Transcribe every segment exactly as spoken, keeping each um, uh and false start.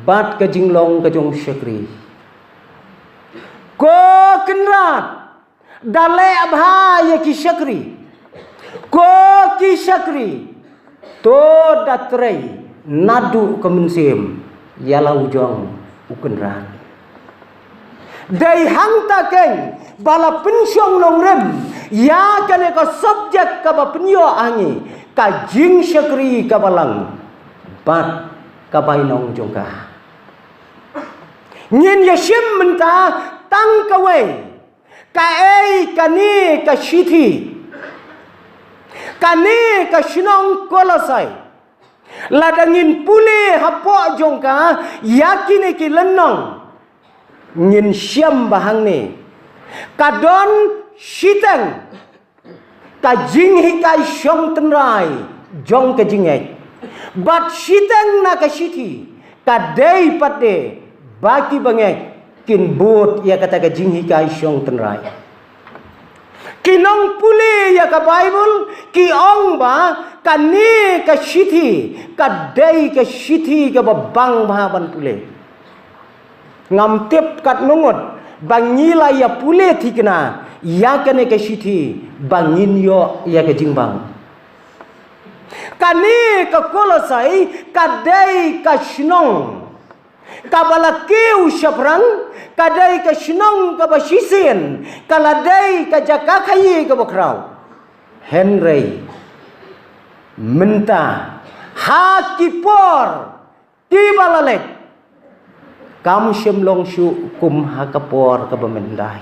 bad ka jinglong ka jong shakri. Ko kynrad, da leh bha ïa ki shakri. Ko ki shakri, to da trei naduh ka mynsiem ïa la u jong u kynrad. Dei hangta keiñ ba la pynshong nongrim ïa kane ka subject kaba pynïoh ha ngi, ka jingshakri ka balang bad ka bainong jong ka. Ngin ïa shim mynta tang kawei. Kaei kane ka shithi, kane ka shnong Kolosai? Lada ngin pule hapoh jong ka ïa kine ki lynnong, ngin shem ba hangne ka don shiteng ka jinghikai shong tynrai jong ka jingngeit. Bad shiteng na ka shithi ka dei pat de ba ki bangeit kin bud ïa kata ka jinghikai shong tynrai. Ki nongpule ïa ka Baibl ki ong ba kane ka shithi ka dei ka shithi kaba bang bha ban pule. Ngam tip katno ngut ba ngi la ïa pule thikna ïa kane ka shithi ba ngin ïoh ïa ka jingbang. Kane ka Kolosai ka dei ka shnong kaba la kiew shaphrang, ka dei ka shnong kaba shisien, ka la dei ka jaka khaïi kaba khraw. Hynrei mynta, ha ki por kiba la leit, kam shym long shuh kum ha ka por kaba myndai.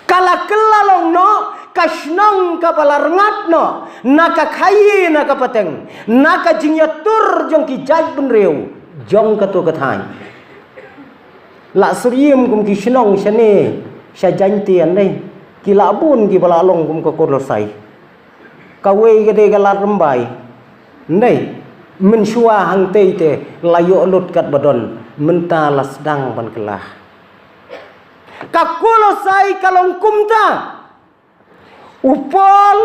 Ka la kylla long noh ka shnong kaba la rngat noh na ka khaïi, na ka pateng, na ka jingïatur jong ki jaitbynriew jong kato ka thaiñ. La syriem kum ki shnong shane sha Jaiñtia, hynrei ki la bun kiba la long kum ka Kolosai. Kawei ka dei ka Lad Rymbai. Hynrei mynshuwa hangtei te la ïoh lut katba don, mynta la sdang ban kylla. Ka Kolosai ka long kumta. U Paul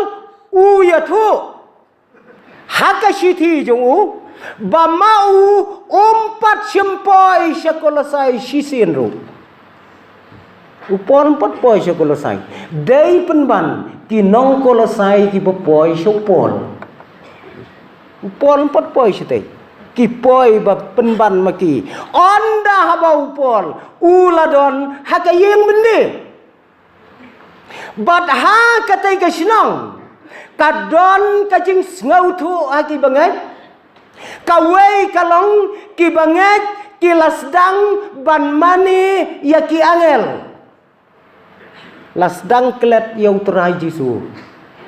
u ïathuh ha ka shithi jong u ba ma u um pat shym poi sha Kolosai shisien ruh. U Paul um pat poi sha Kolosai. Dei pynban ki nong Kolosai kiba poi sha u Paul. U Paul um pat poi shatei. Ki poi ba pynban ma ki. Ynda haba u Paul u la don ha ka ïing byndi. Bad ha katei ka shnong ka don ka jingsngewthuh ha ki bangeit. Kawei ka long ki bangeit ki la sdang ban mane ïa ki angel. La sdang klet ïa u Trai Jisu.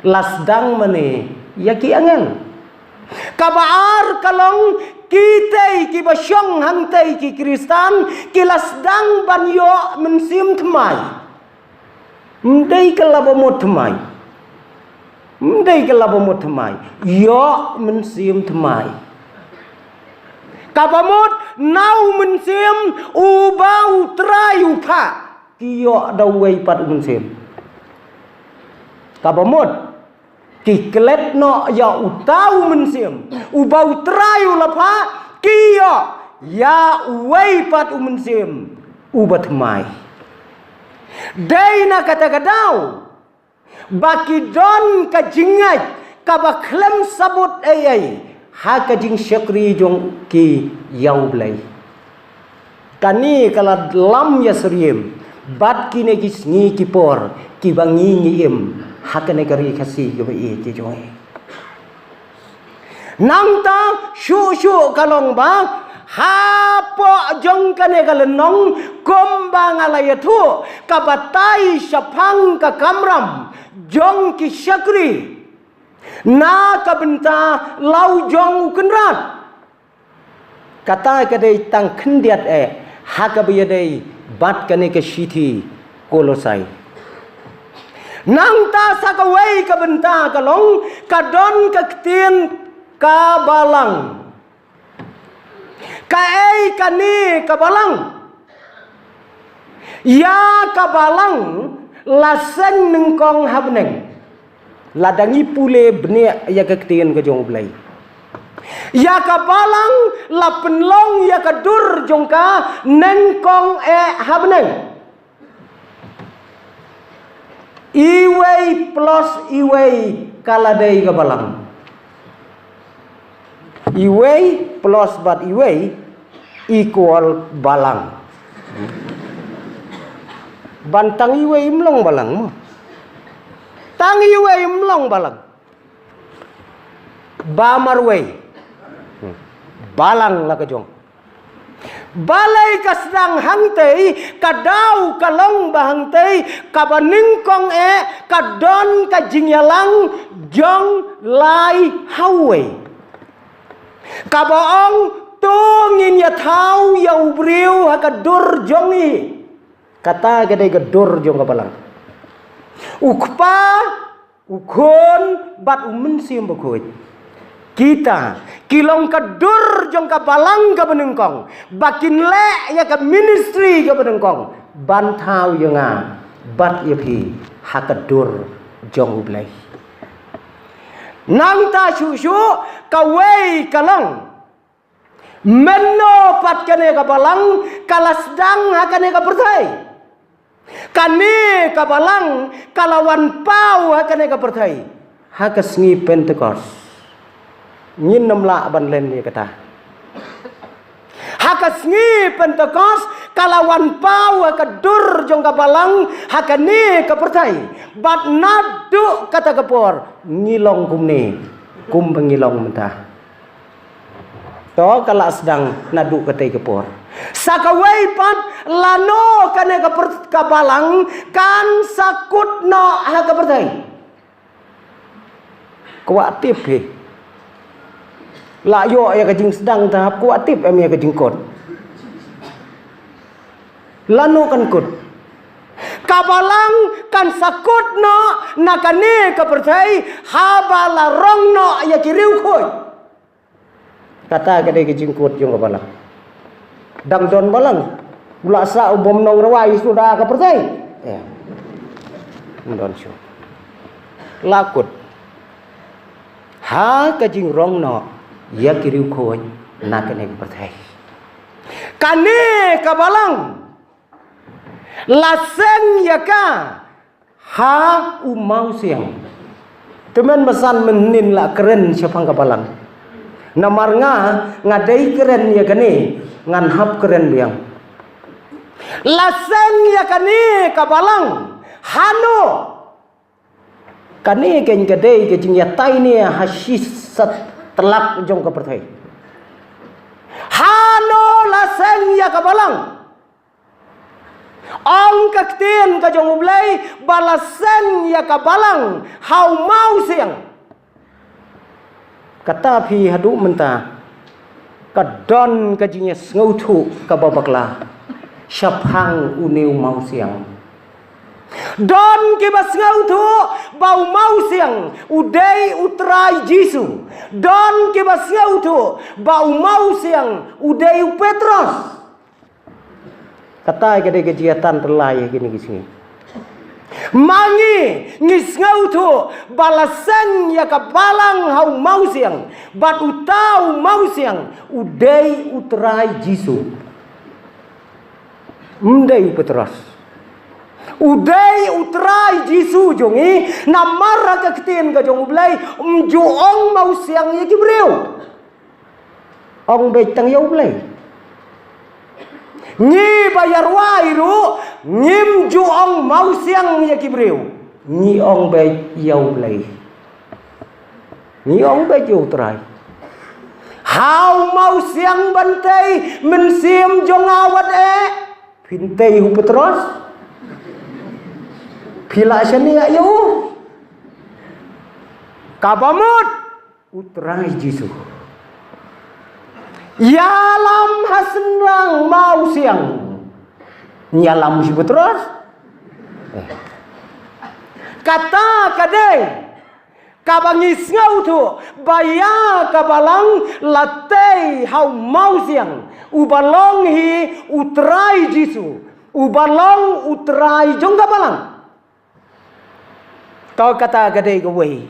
La sdang mane ïa ki angel. Kaba ar ka long kitei kiba shong hangtei ki Khristan ki la sdang ban ïoh mynsiem thymmai. Ym dei ka laba mut thymmai. Ym dei ka laba mut thymmai. Ïoh mynsiem thymmai. Kaba mut na u mynsiem uba u Trai u phah, ki ïoh da uwei pat u mynsiem. Kaba mut ki klet noh ïa uta u mynsiem uba u Trai u la phah, ki ïoh ïa uwei pat u mynsiem uba thymmai. Dei na kata ka daw ba ki don ka jingngeit kaba khlem sabut ei ei ha ka jingshakri jong ki ïa U Blei. Kane ka la lam ïa syriem bad kine ki sngi ki por kiba ngi ngi im ha kane ka ri Khasi kaba ïeit jong ngi. Nangta shuh shuh ka long ba hapoh jong kane ka lynnong kumba nga la ïathuh ka batai shaphang ka kamram jong ki shakri na ka bynta la u jong u kynrad. Kata ka dei tang khyndiat eh ha kaba ïadei bad kane ka shithi Kolosai. Nangta sa kawei ka bynta ka long ka don ka ktien ka balang. Kaei kane ka balang? Ïa ka balang la seng nyngkong ha bneng. Lada ngi pule bniah ïa ka ktien ka jong U Blei. Ïa ka balang la pynlong ïa ka dur jong ka nyngkong eh ha bneng. Iwei plus iwei ka la dei ka balang. Iwei plus bad iwei equal balang. Ban tang iwei ym long balang mo. Tang iwei ym long balang. Ba marwei. Balang la ka jong. Balei ka sdang hangtei, ka daw ka long ba hangtei, kaba nyngkong eh, ka don ka jingïalang jong lai ha uwei. Kaba ong to ngin ïa thaw ïa u briew ha ka dur jong ngi. Kata ka dei ka dur jong ka balang. U Kpa, u Khun, bad u Mynsiem Bakhuid. Kita ki long ka dur jong ka balang kaba nyngkong, ba kin leh ïa ka ministry kaba nyngkong, ban thaw ïa nga bad ïa phi ha ka dur jong U Blei. Nangta shuh shuh kawei ka long, mynno pat kane ka balang ka la sdang ha kane ka pyrthei? Kane ka balang ka la wan paw ha kane ka pyrthei ha ka sngi Pentekost. Ngin ym lah ban len ïa kata. Ha ka sngi Pentekost ka la wan paw ha ka dur jong ka balang ha kane ka pyrthei. Bad naduh kata ka por ngi long kumne, kumba ngi long mynta. To ka la sdang naduh katei ka por. Sa kawei pat lano kane ka per-, ka balang kan sa kut noh ha ka pyrthei? Kwah tip hi. La ïoh ïa ka jingsdang te hap kwah tip em ïa ka jingkut. Lano kan kut? Ka balang kan sa kut noh na kane ka pyrthei haba la rong noh ïa ki riewkhuid. Kata ka dei ka jingkut jong ka balang. Dang don balang u la sah u bym nongrwai suda ka pyrthei. Ym don shuh. La kut ha ka jingrong noh ïa ki riewkhuid na kane ka pyrthei. Kane ka balang la seng ïa ka ha u mawsiang. Te mynba san mynhynnin la kren shaphang ka balang. Namar nga, nga dei kren ïa kane, ngan hap kren biang. La seng ïa kane ka balang hano? Kane keiñ ka dei ka jingïatai ne ha shi satlak jong ka pyrthei. Hano la seng ïa ka balang? Ong ka ktien ka jong U Blei ba la seng ïa ka balang ha u mawsiang. Kata phi haduh mynta ka don ka jingïasngewthuh kaba bakla shaphang une u mawsiang. Don kiba sngewthuh ba u mawsiang u dei u Trai Jisu. Don kiba sngewthuh ba u mawsiang u dei u Petros. Kata ka dei ka jingïatai tyllai ha kine ki sngi. Ma ngi ngi sngewthuh ba la seng ïa ka balang ha u mawsiang, bad uta u mawsiang u dei u Trai Jisu. Ym dei u Petros. U dei u Trai Jisu jong ngi, namar ha ka ktien ka jong U Blei ym ju ong mawsiang ïa ki briew. Ong beit tang ïa U Blei. Ngi ba ïa rwai ruh ngim ju ong mawsiang ïa ki briew. Ngi ong beit ïa U Blei. Ngi ong beit ïa U Trai. Ha u mawsiang ban tei mynsiem jong nga wat eh. Phin tei u Petros. Phi la shaniah ïa u. Kaba mut u Trai Jisu. Ïalam ha synrang mawsiang. Ïalam shi Petros. Kata ka dei kaba ngi sngewthuh ba ïa ka balang la tei ha u mawsiang uba long hi u Trai Jisu, uba long u Trai jong ka balang. To kata ka dei kawei.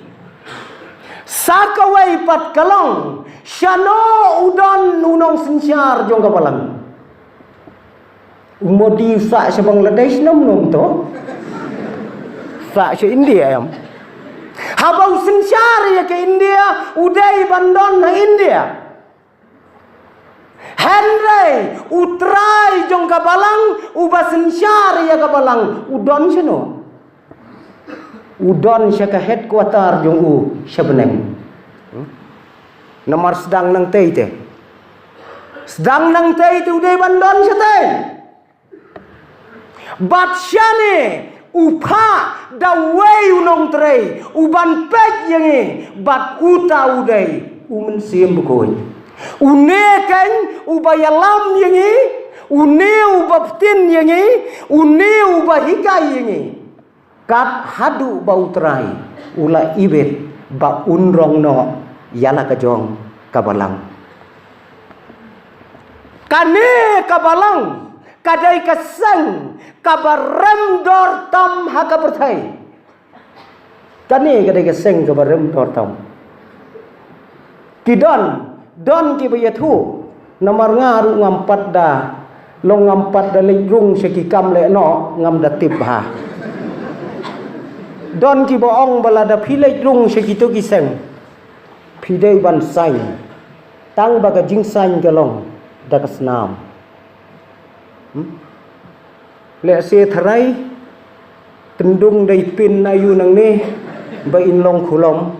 Sa kawei pat ka long Shano u don u nongsynshar jong ka balang? U Modi u sah sha Bangladesh, nom nom to. Sah sha India em. Haba u synshar ïa ka India, u dei ban don ha India. Hynrei u trai jong ka balang, uba synshar ïa ka balang, u don shano? U don sha ka headquarter jong u sha bneng. Namar sdang nangtei te. Sdang nangtei te u dei ban don shatei. Bad shane u phah da uwei u nongtrei u ban peit ïa ngi, bad uta u dei u Mynsiem Bakhuid. Une keiñ uba ïalam ïa ngi, une uba btin ïa ngi, une uba hikai ïa ngi. Kat haduh ba u trai u la ibit ba un rong noh ïa la ka jong ka balang. Kane ka balang ka dei ka seng kaba rem dor tam ha ka pyrthei. Kane ka dei ka seng kaba rem dor tam. Ki don, don kiba ïathuh, namar nga ruh ngam pat da, long ngam pat da leit rung sha ki kam lehnoh, ngam da tip bha. Don kiba ong ba lada phi leit rung sha kito ki seng, phi dei ban sign. Tang ba ka jingsign ka long da ka snam. Hmm? Lehse tharai, kyndung dei pin aïu nangne, ba in long khulom,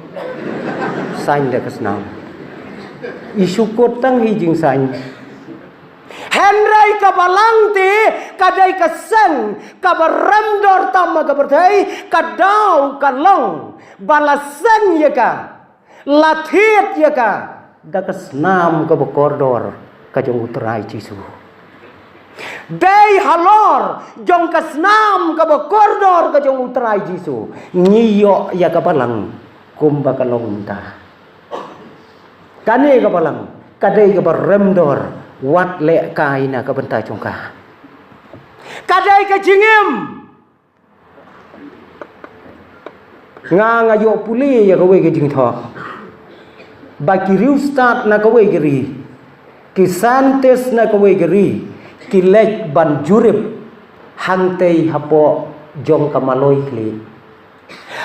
sign da ka snam. I shu kut tang hi jingsign. Hynrei ka balang te, ka dei ka seng kaba rem dor tam ha ka pyrthei, ka daw ka long ba la seng ïa ka, la thied ïa ka da ka snam kaba kordor ka jong u Trai Jisu. Dei halor jong ka snam kaba kordor ka jong u Trai Jisu, ngi ïoh ïa ka balang kumba ka long mynta. Kane ka balang ka dei kaba rem dor, wat leh kai na ka bynta jong ka. Ka dei ka jingim. Nga, nga ïoh pule ïa kawei ka jingthoh ba ki riewstad na kawei ka ri, ki scientist na kawei ka ri, ki leit ban jurip hangtei hapoh jong ka maloi khlieh.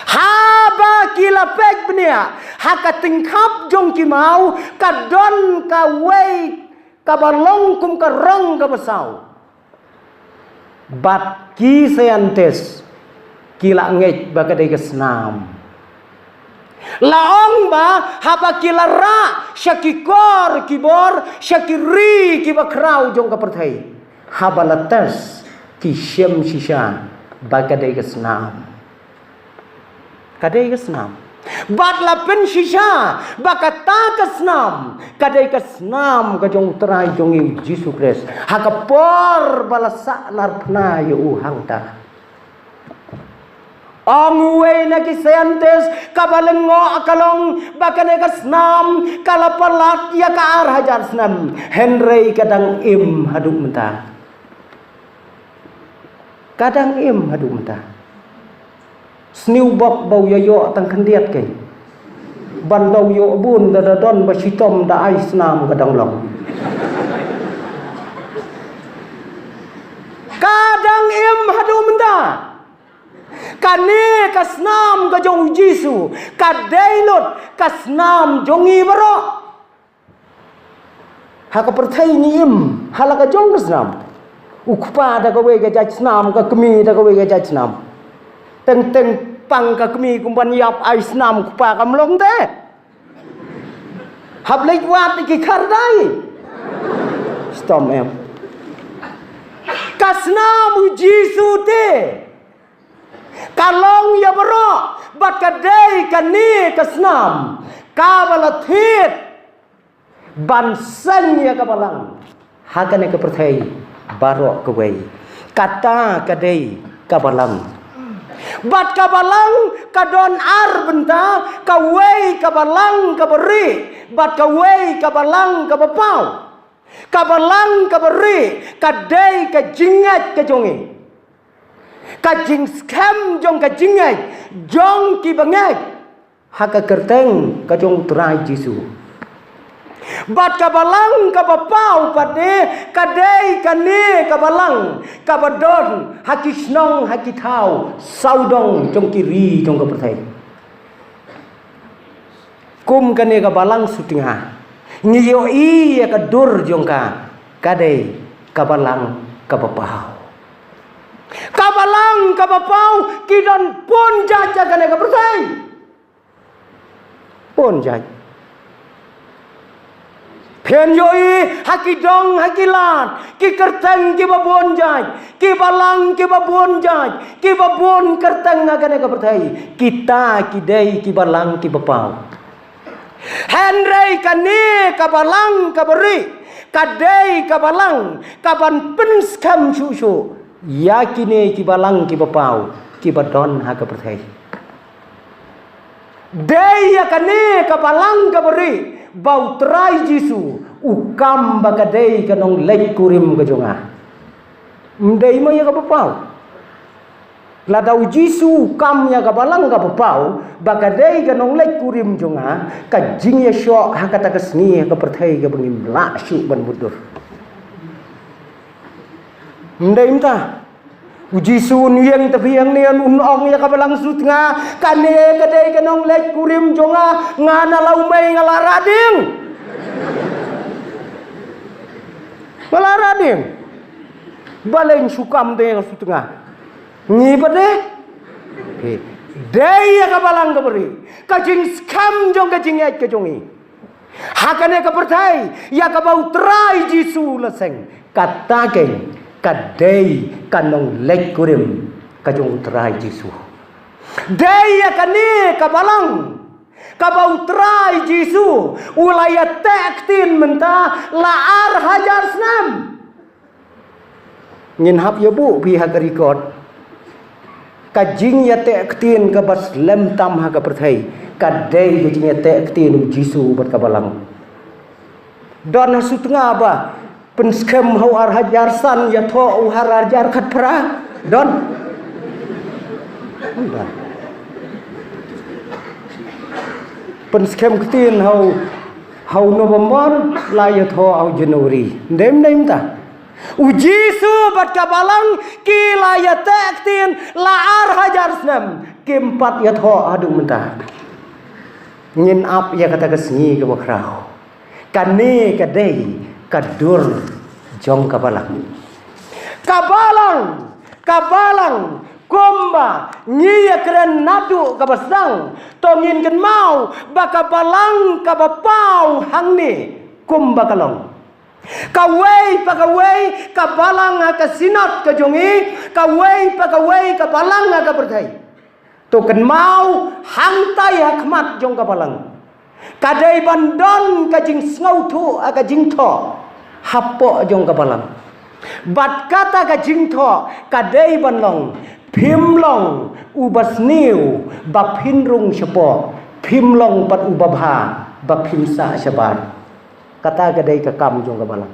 Haba ki la peit bniah ha ka tyngkhap jong ki maw, ka don kawei kaba long kum ka rong kaba saw. Bad ki scientist ki la ngeit ba ka dei ka snam. La ong ba haba ki la rah sha ki kor ki bor, sha ki ri kiba khraw jong ka pyrthei, haba la test, ki shem shisha ba ka dei ka snam. Ka dei ka snam. Bad la pynshisha ba kata ka snam ka dei ka snam ka jong u Trai jong ngi u Jisu Khrist, ha ka por ba la sahnarphna ïa u hangta. Ong uwei na ki scientist, kaba lyngngoh ka long ba kane ka snam ka la palat ïa ka ar hajar snem, hynrei ka dang im haduh mynta. Ka dang im haduh mynta. Sniew bok ba u ïa ïoh tang khyndiat keiñ. Ban da u ïoh bun da, da don ba shitom da ai snam ka dang long. Ka dang im haduh mynta. Kane ka snam ka jong u Jisu ka dei lut ka snam jong ngi baroh. Ha ka pyrthei ngi im ha la ka jong ka snam. U kpa da kawei ka jait snam, ka kmie da kawei ka jait snam. Teng teng pang ka kmie kum ban ïap ai snam, u kpa kam long te. Hap leit wad ïa ki khardai. Shitom em. Ka snam u Jisu te ka long ïa baroh, bad ka dei kane ka snam kaba la thied ban seng ïa ka balang ha kane ka pyrthei baroh kawei. Kata ka dei ka balang. Bad ka balang ka don ar bynta, kawei ka balang kaba rieh, bad kawei ka balang kaba paw. Ka balang kaba rieh ka dei ka jingngeit ka jong ngi. Ka jingskhem jong ka jingngeit jong kiba ngeit ha ka kyrteng ka jong u Trai Jisu. Bad ka balang kaba paw pat ne, ka dei kane ka balang kaba don ha ki shnong, ha ki thaw sawdong jong ki ri jong ka pyrthei. Kum kane ka balang sutnga, ngi ïohi ïa ka dur jong ka, ka dei ka balang kaba paw. Ka balang kaba paw, ki don bun jait ha kane ka pyrthei. Bun jait. Phin ïohi ha ki dong, ha ki lad, ki kyrteng kiba bun jait, ki balang kiba bun jait, kiba bun kyrteng ha kane ka pyrthei. Kita ki dei ki balang kiba paw. Hynrei kane ka balang kaba rieh, ka dei ka balang kaban pynskhem shuh shuh ïa kine ki balang kiba paw kiba don ha ka pyrthei. Dei ïa kane ka balang kaba rieh ba U Trai Jisu u kam ba ka dei ka nongleit kurim ka jong nga. Ym dei mo ïa kaba paw. Lada U Jisu u kam ïa ka balang kaba paw ba ka dei ka nongleit kurim jong nga, ka jingïashoh ha kata ka sngi ha ka pyrthei kaba ngim lah shuh ban mutdur. Ym dei mynta. U Jisu un ïeng te phi hangne, un ong ïa ka balang sutnga, kane ka dei ka nongleit kurim jong nga, nga na Lawmei nga la rah ding. Nga la rah ding. Balei shu kam te ïa ka sutnga? Ngi pat de. Phi. Dei ïa ka balang kaba rieh, ka jingskhem jong ka jingïaid ka jong ngi ha kane ka pyrthei ïa kaba U Trai Jisu u la seng. Kata keiñ ka dei ka nongleit kurim ka jong U Trai Jisu. Dei ïa kane ka balang kaba U Trai Jisu u la ïa teh ktien mynta la ar hajar snem. Ngin hap ïa buh phi ha ka record. Ka jingïateh ktien kaba slem tam ha ka pyrthei ka dei ka jingïateh ktien U Jisu bad ka balang. Don ha sutnga ba pynskhem ha u ar hajar san, ïathoh u ar hajar khatphra. Don. Don. Pynskhem ktien ha u, ha u November, la ïathoh ha u January. Ym dei, ym dei mynta. U Jisu bad ka balang ki la ïateh ktien la ar hajar snem, kim pat ïathoh haduh mynta. Ngin ap ïa kata ka sngi kaba khraw. Kane ka dei ka dur jong ka balang. Ka balang, ka balang, kumba ngi ïakren naduh kaba sdang, to ngin kynmaw ba ka balang kaba paw hangne kumba ka long. Kawei pa kawei ka balang ha ka synod ka jong ngi, kawei pa kawei ka balang ha ka pyrthei. To kynmaw hangtai ha khmat jong ka balang. Ka dei ban don ka jingsngewthuh ha ka jingthoh hapoh jong ka balang. Bad kata ka jingthoh ka dei ban long, phim long uba sniew ba phin rung shapoh, phim long pat uba bha ba phin sah shabar. Kata ka dei ka kam jong ka balang.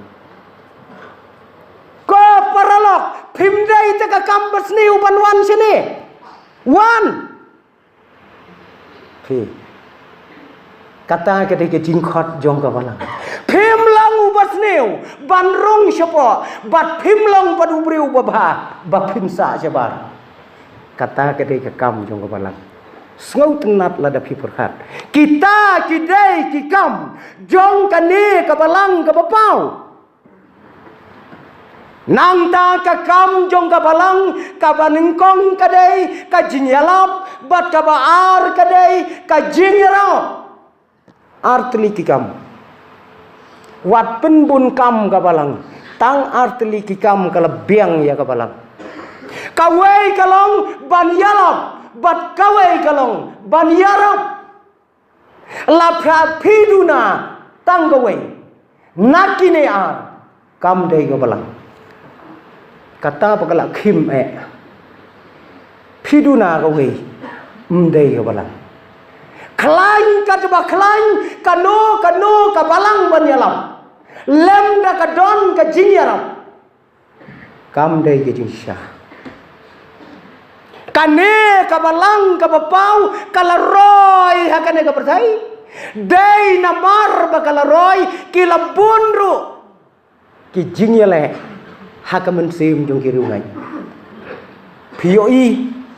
Ko paralok, phim dei te ka kam ba sniew ban wan shane. Wan. Phi. Kata ka dei ka jingkhot jong ka balang. Phim long uba sniew ban rung shapoh, bad phim long bad u briew uba bha ba phin sah shabar. Kata ka dei ka kam jong ka balang. Sngewtynnat lada phi pyrkhat. Kita ki dei ki kam jong kane ka balang kaba paw. Nangta ka kam jong ka balang kaba nyngkong ka dei ka jingïalap, bad kaba ar ka dei ka jingïaroh. Ar tylli ki kam. Wat pynbun kam ka balang, tang ar tylli ki kam ka la biang ïa ka balang. Kawei ka long ban ïalap, bad kawei ka long ban ïaroh. La phi duna tang kawei na kine ar, kam dei ka balang. Kata ba ka la khim eh. Phi duna kawei, ym dei ka balang. Khlaiñ katba khlaiñ kano kano ka balang ban ïalap, lymda ka don ka jingïarap, kam dei ka jingshisha. Kane ka balang kaba paw ka la roi ha kane ka pyrthei. Dei namar ba ka la roi ki la bun ruh ki jingïaleh ha ka mynsiem jong ki riewngeit. Phi ïohi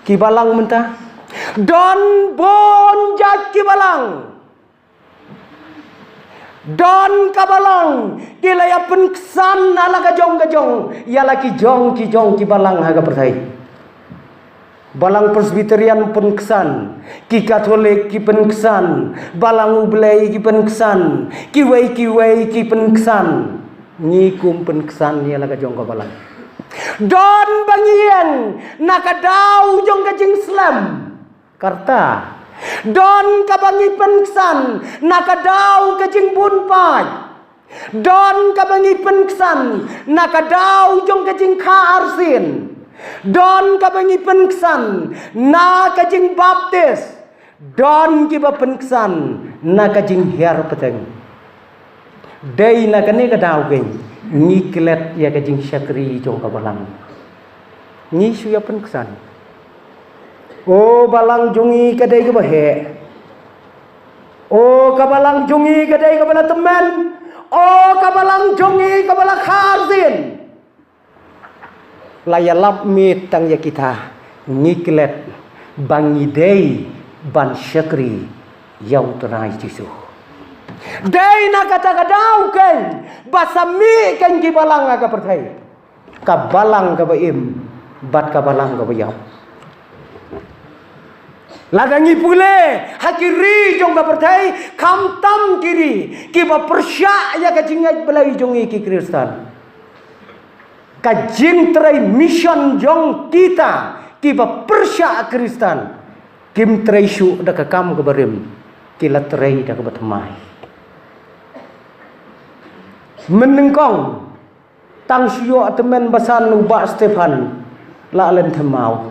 ki balang mynta, don bun jait ki balang. Don ka balang ki la ïa pynksan ha la ka jong ka jong ïa la ki jong ki jong ki balang ha ka pyrthei. Balang Presbyterian pynksan, ki Katholik ki pynksan, balang U Blei ki pynksan, kiwei kiwei ki pynksan. Ngi kum pynksan ïa la ka jong ka balang. Don ba ngi ïeng na ka daw jong ka jingslem. Karta. Don kaba ngi pynksan na ka daw ka jingbun paid. Don kaba ngi pynksan na ka daw jong ka jingkha arsien. Don kaba ngi pynksan na ka jingbaptis. Don kiba pynksan na ka jinghiar pateng. Dei na kane ka daw keiñ ngi klet ïa ka jingshakri jong ka balang. Ngi shu ïa pynksan. O balang jong ngi ka dei kaba heh. O ka balang jong ngi ka dei kaba la tymmen. O ka balang jong ngi kaba la kha arsien. La ïalap miet tang ïa kita, ngi klet ba ngi dei ban shakri ïa U Trai Jisu. Dei na kata ka daw keiñ ba sa mih keiñ ki balang ha ka pyrthei. Ka balang kaba im bad ka balang kaba ïap. Lada ngi pule ha ki ri jong ka pyrthei, khamtam ki ri kiba pyrshah ïa ka jingngeit Blei jong ngi ki Khristan. Ka jingtrei mission jong kita kiba pyrshah Khristan kim trei shuh da ka kam kaba rim, ki la trei da kaba thymmai. Mynnyngkong tang shu ïoh tymmen basan u Bah Stephan la lynthem maw.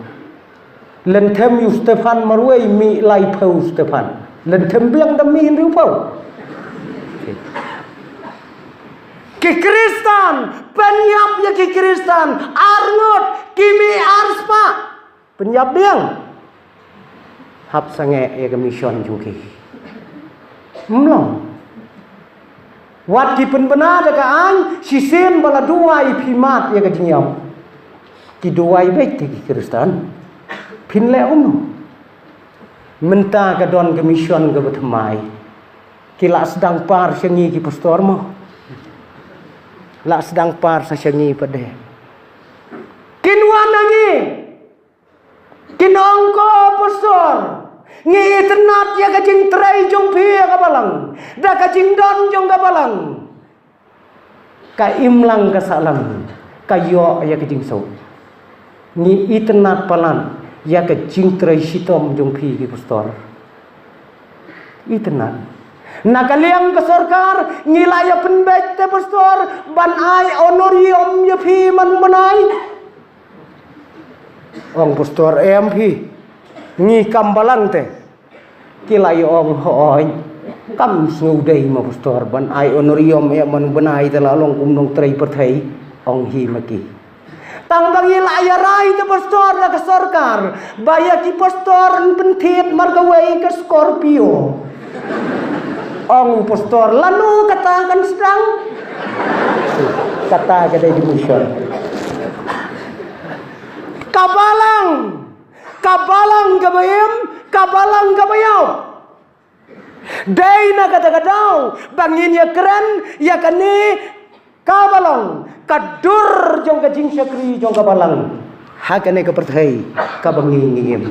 Lynthem ïa u Stephan marwei, mih laiphew Stephan. Lynthem biang da mih hynriewphew. Ki Khristan, pynïap ïa ki Khristan arngut, ki mih arspah. Pynïap biang. Hap sangeh ïa ka mission jong ki. Mlong. Wat ki pynbna da ka aiñ, shisien ba la duwai phi mad ïa ka jingïap. Ki duwai beit te ki Khristan. Phin leh kumno? Mynta ka don ka mission kaba thymmai. Ki la sdang par sha ngi ki pastor mo. La sdang par sa sha ngi pat de. Kin wan na ngi. Kin ong ko pastor, ngi itynnad ïa ka jingtrei jong phi ïa ka balang, da ka jingdon jong ka balang. Ka imlang ka sahlang, ka ïoh ïa ka jingsuk. Ngi itynnad palat ïa ka jingtrei shitom jong phi ki pastor. Itynnad. Na ka liang ka sorkar, ngi la ïa pynbeit te pastor, ban ai honorarium ïa phi man bnai. Ong pastor, em phi, ngi kam balang te. Ki la ïa ong, hooid, kam sngewdei ma pastor ban ai honorarium ïa man bnai te, la long kum nongtrei pyrthei, ong hi ma ki. Tang ba ngi la ïa rai te pastor da ka sorkar ba ïa ki pastor yn pynthied markawei ka Scorpio. Ong pastor, lano kata kan sdang? Kata ka dei demotion. Ka balang, ka balang kaba im, ka balang kaba ïap. Dei na kata ka daw ba ngin ïa kren ïa kane kaba long ka dur jong ka jingshakri jong ka balang ha kane ka pyrthei kaba ngi ngi im.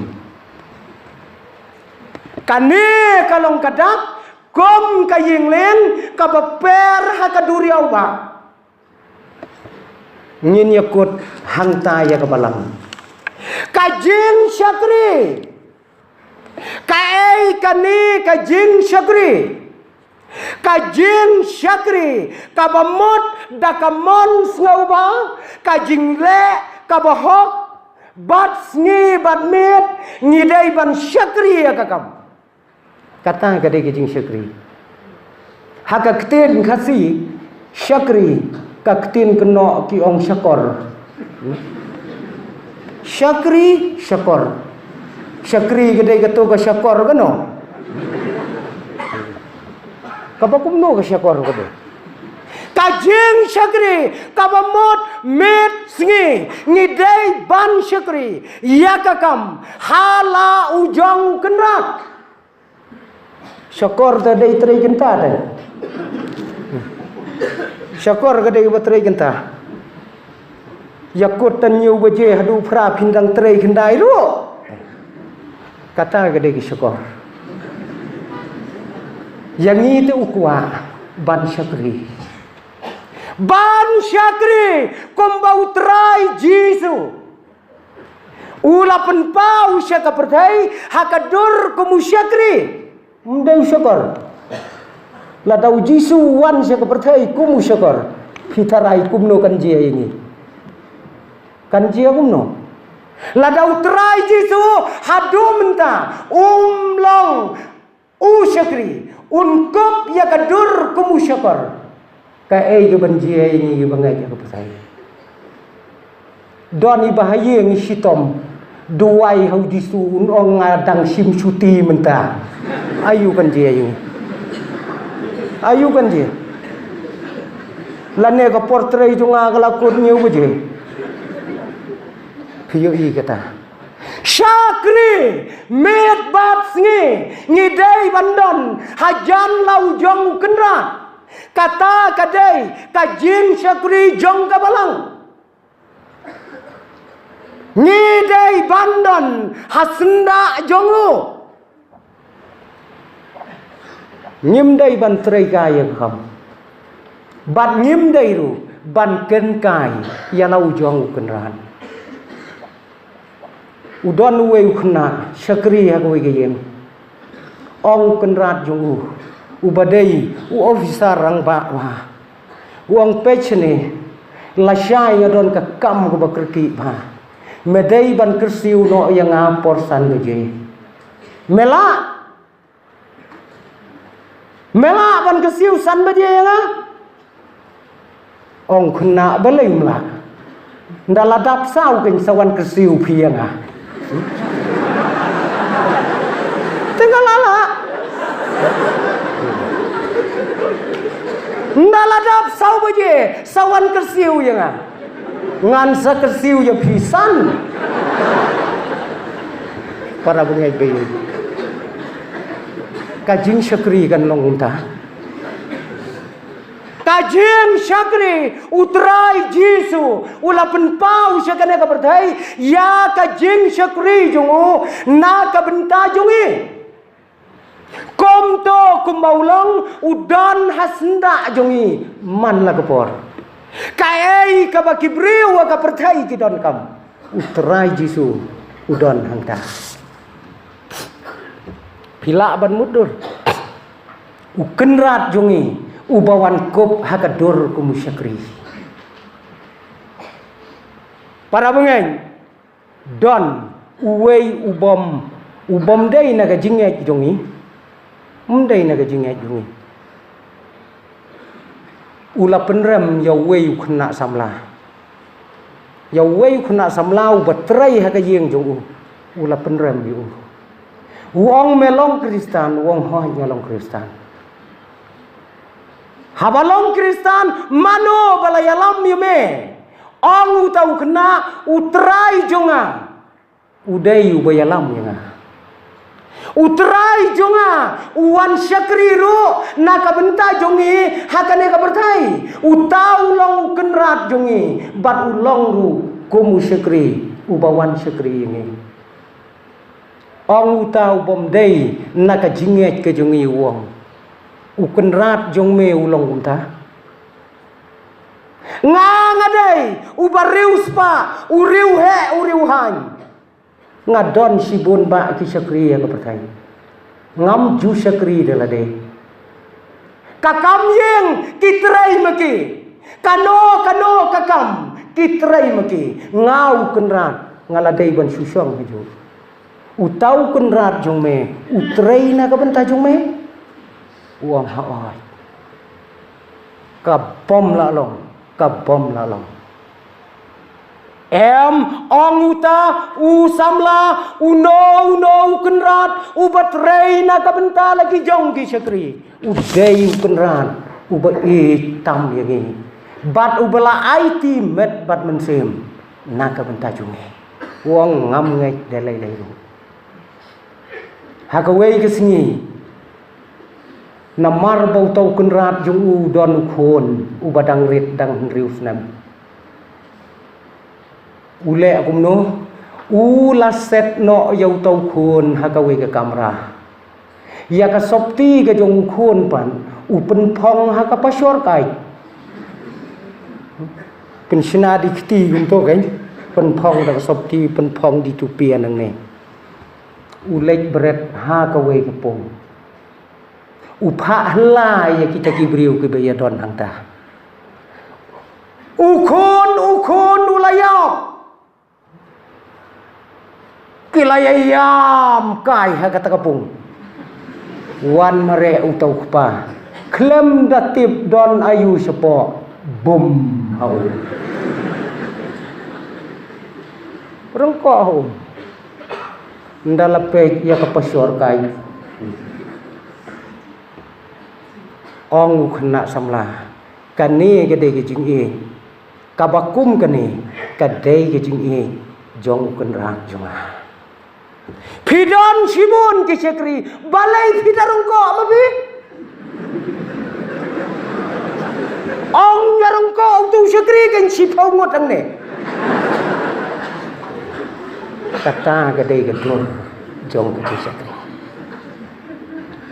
Kane ka long ka dak kum ka ïing lieng kaba per ha ka duriaw ba ngin ïa kut hangta ïa ka balang. Ka jingshakri. Kaei kane ka jingshakri? Ka jingshakri kaba mut da ka mon sngewbha, ka jingleh kaba hok, bad sngi bad miet ngi dei ban shakri ïa ka kam. Kata ka dei ka jingshakri. Ha ka ktien Khasi, shakri, ka ktien kynnoh ki ong shakor. Shakri, shakor. Shakri ka dei kato ka shakor kano. Kaba kumno ka shakor ka dei? Ka jingshakri kaba mut miet sngi, ngi dei ban shakri ïa ka kam ha la u jong u Kynrad. Shakor te dei trei kynta te. Shakor ka dei ba trei kynta. Ïa kut tan hynñiew baje haduh phra phin dang trei khyndai ruh. Kata ka dei ka shakor. Ïa ngi te u kwah ban shakri. Ban shakri kumba u Trai Jisu u la pynpaw sha ka pyrthei ha ka dur kum u shakri. Ym dei u shakor. Lada u Jisu u wan sha ka pyrthei kum u shakor, phi tharai kumno kan jia ïa ngi? Kan jia kumno? Lada u Trai Jisu haduh mynta um long u shakri, un kup ïa ka dur kum u shakor, kaei kaban jia ïa ngi kiba ngeit ïa ka pyrthei? Don i ba ha ïing i shitom duwai ha u Jisu, un ong nga dang shim shuti mynta. Aïu kan jia ïa ngi? Aïu kan jia? Lane ka por trei jong nga ka la kut hynñiew baje. Phi ïohi kata? Shakri miet bad sngi, ngi dei ban don hajan la u jong u Kynrad. Kata ka dei ka jingshakri jong ka Balang. Ngi dei ban don ha syndah jong u. Ngim dei ban trei kai ïa ka kam, bad ngim dei ruh ban kynkai ïa la u jong u Kynrad. U don uwei u khynnah shakri ha kawei ka ïing. Ong u kynrad jong u, uba dei u officer rangbah bha, u ong, peit shane, lashai nga don ka kam kaba kyrkieh bha. Me dei ban kyrsiew noh ïa nga por san baje. Me lah? Me lah ban kyrsiew san baje ïa nga? Ong u khynnah, balei ym lah? Ynda la dap saw kein sa wan kyrsiew phi ïa nga. Te nga la lah. Ynda la dap saw baje sa wan kyrsiew ïa nga. Ngan sa kyrsiew ïa phi san. Para bangeit ba ïeit, ka jingshakri kan long kumta. Ka jingshakri, u Trai Jisu u la pynpaw sha kane ka pyrthei ïa ka jingshakri jong u na ka bynta jong ngi. Kumto kumba u long, u don ha syndah jong ngi man la ka por. Kaei kaba ki briew ha ka pyrthei ki donkam, u Trai Jisu u don hangta. Phi lah ban mutdur? U kynrad jong ngi uba wan kup ha ka dur kum u shakri. Para bangeit, don uwei u bym, u bym dei na ka jingngeit jong ngi. Ym dei na ka jingngeit jong ngi. U la pynrem ïa uwei u khynnah samla. Ïa uwei u khynnah samla uba trei ha ka ïing jong u, u la pynrem ïa u. U ong, me long Khristan? U ong, hooid, nga long Khristan. Haba long Khristan, mano ba la ïalam ïa me? Ong uta u khynnah, u Trai jong nga u dei uba ïalam ïa nga. U Trai jong nga u wan shakri ruh na ka bynta jong ngi ha kane ka pyrthei. Uta u long u kynrad jong ngi bad u long ruh kum u shakri uba wan shakri ïa ngi. Ong uta u bym dei na ka jingngeit ka jong ngi, u ong, u kynrad jong me u long kumta? Nga, nga dei uba riewspah, u riewheh, u riewhaiñ. Nga don shibun bah ki shakri ha ka pyrthei. Ngam ju shakri da lade. Ka kam ïing ki trei ma ki. Kano kano ka kam ki trei ma ki. Nga u kynrad nga la dei ban shu shong hajuh. Uta u kynrad jong me u trei na ka bynta jong me? U ong, hooid. Ka bym lah long, ka bym lah long. Em, ong uta u samla, uno uno u kynrad uba trei na ka bynta la ki jong ki shakri, u dei u kynrad uba ïeit tam ïa ngi bad uba la aiti met bad mynsiem na ka bynta jong ngi. U ong ngam ngeit da lei lei ruh. Ha kawei ka sngi, namar ba uta u kynrad jong u don u khun uba dang rit dang hynriew snem, u leh kumno? U la set noh ïa uta u khun ha kawei ka kamra. Ïa ka sopti ka jong u khun pat u pynphong ha ka pashor kai. Pynshna di kti kumto kan. Pynphong da ka sopti, pynphong di tupia nangne. U leit bret ha kawei ka pung. U phah hylla ïa kita ki briew kiba ïadon hangta. U khun, u khun, u la ïap. Ki la ïa ïam kai ha kata ka pung. Wan mareh uta u kpa. Khlem da tip don aïu shapoh. Bum ha u. Ryngkoh ha u. Nda la peit ïa ka pashor kai. Ong u khynnah samla. Kane ka dei ka jingïeit. Kaba kum kane ka dei ka jingïeit jong u kynrad jong nga. Phi don shibun ki shakri, balei phi da ryngkoh ma phi? Ong ïa ryngkoh utu u shakri kan shiphew ngut hangne. Kata ka dei ka dur jong ka shakri.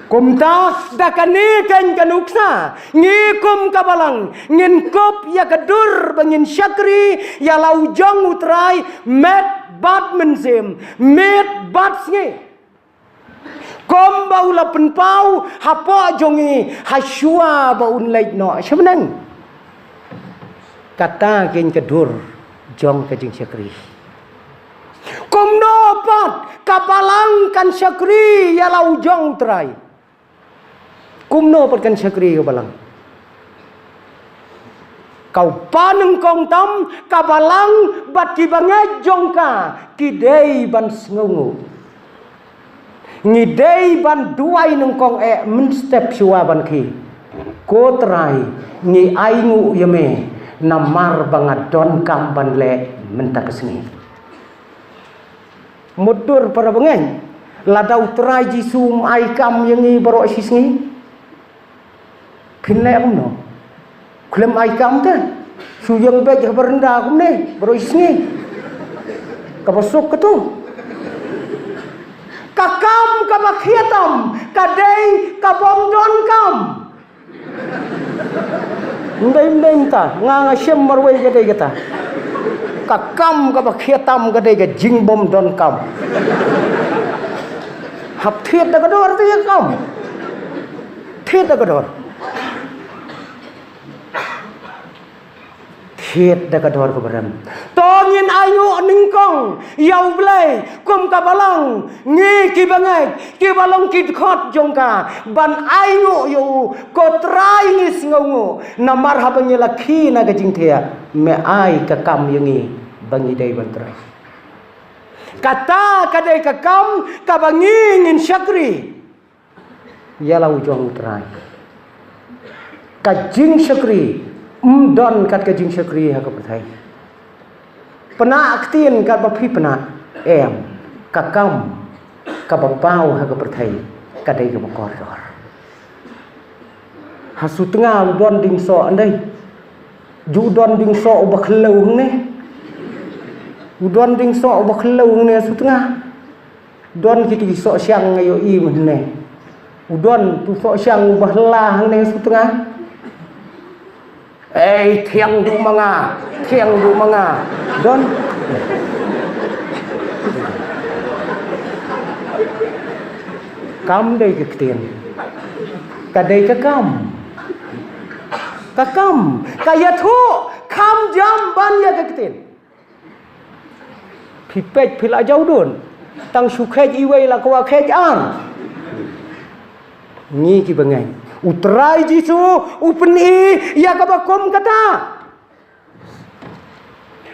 Kumta da kane kan ka nuksa, ngi kum ka balang ngin kup ïa ka dur ba ngin shakri ïa la u jong u Trai met bad mynsiem, met bad sngi. Kumba u la pynpaw hapoh jong ngi ha shuwa ba un leit noh sha bneng. Kata kan ka dur jong ka jingshakri. Kumno pat ka balang kan shakri ïa la u jong u Trai? Kumno pat kan shakri ka balang? Ka upa nyngkong tam, ka balang bad ki bangeit jong ka ki dei ban sngewnguh. Ngi dei ban duwai nyngkong eh mynstep shuwa ban khie. Ko Trai, ngi ainguh ïa me namar ba nga donkam ban leh mynta ka sngi. Mutdur para bangeit, lada u Trai Jisu um ai kam ïa ngi baroh shi sngi, phin leh kumno? Khlem ai kam te, shu ïeng beit ha baranda kumne baroh shi sngi. Kaba suk katu. Ka kam kaba khia tam ka dei ka bym don kam. Ym dei, ym dei mynta, nga nga shem marwei ka dei kata. Ka kam kaba khia tam ka dei ka jingbym don kam. Hap thied da ka dor te ïa kam. Thied da ka dor. Thied da ka dor kaba rem. To ngin ainguh nyngkong ïa U Blei kum ka balang, ngi ki bangeit, ki balang ki dkhot jong ka, ban ainguh ïa u. Ko Trai, ngi sngewnguh namar haba ngi la khie na ka jingthiah, me ai ka kam ïa ngi ba ngi dei ban trei. Kata ka dei ka kam kaba ngi ngin shakri ïa la u jong U Trai. Ka jingshakri ym don kat ka jingshakri ha ka pyrthei. Pynah ktien katba phi pynah, em, ka kam kaba paw ha ka pyrthei ka dei kaba kordor. Ha Sutnga u don ding soh ndei. Ju don ding soh uba khlem ne. U don ding soh uba khlem ne Sutnga. Don kito ki soh shang nga ïohi mynne. U don tu soh shang uba hla hangne Sutnga. Ei, thiang duh ma nga, thiang duh ma nga. Don. Kam dei ka ktien. Ka dei ka kam. Ka kam. Ka ïathuh kham jam ban ïa ka ktien. Phi peit phi la jaw dun. Tang shu kheit iwei la kwah kheit ar. Ngi ki bangeit. U Trai Jisu u pyni ïa kaba kum kata.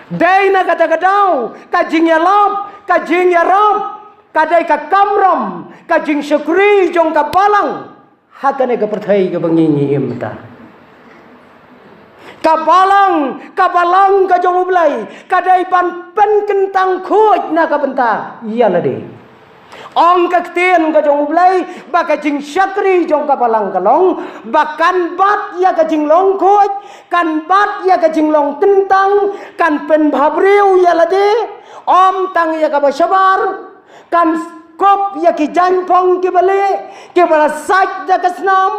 Dei na kata ka daw, ka jingïalap, ka jingïarap, ka dei ka kamram, ka jingshakri jong ka balang ha kane ka pyrthei kaba ngi ngi im mynta. Ka balang, ka balang ka jong U Blei ka dei ban pynkyntang khuid na ka bynta ïa lade. Ong ka ktien ka jong U Blei ba ka jingshakri jong ka balang ka long ba kan bat ïa ka jinglong khuid, kan bat ïa ka jinglong kyntang, kan pynbhabriew ïa lade, ym tang ïa kaba shabar, kan kup ïa ki jaiñphong kiba lieh, kiba la sait da ka snam.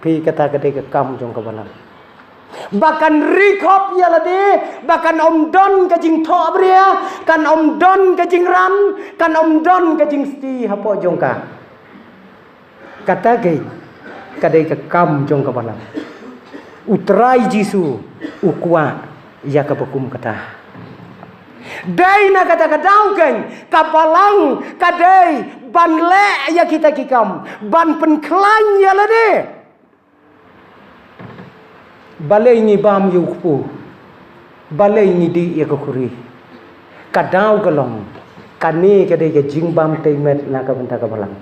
Phi, kata ka dei ka kam jong ka balang. Ba kan ri khop ïa lade, ba kan ym don ka jingthohbria, kan ym don ka jingran, kan ym don ka jingsti hapoh jong ka. Kata ka, ka dei ka kam jong ka balang. U Trai Jisu u kwah ïa kaba kum kata. Dei na kata ka daw keiñ, ka balang ka dei ban leh ïa kita ki kam, ban pynkhlaiñ ïa lade. Balei ngi bam ïa u kpu? Balei ngi dih ïa ka khuri? Ka daw ka long, kane ka dei ka jingbam tei met na ka bynta ka balang.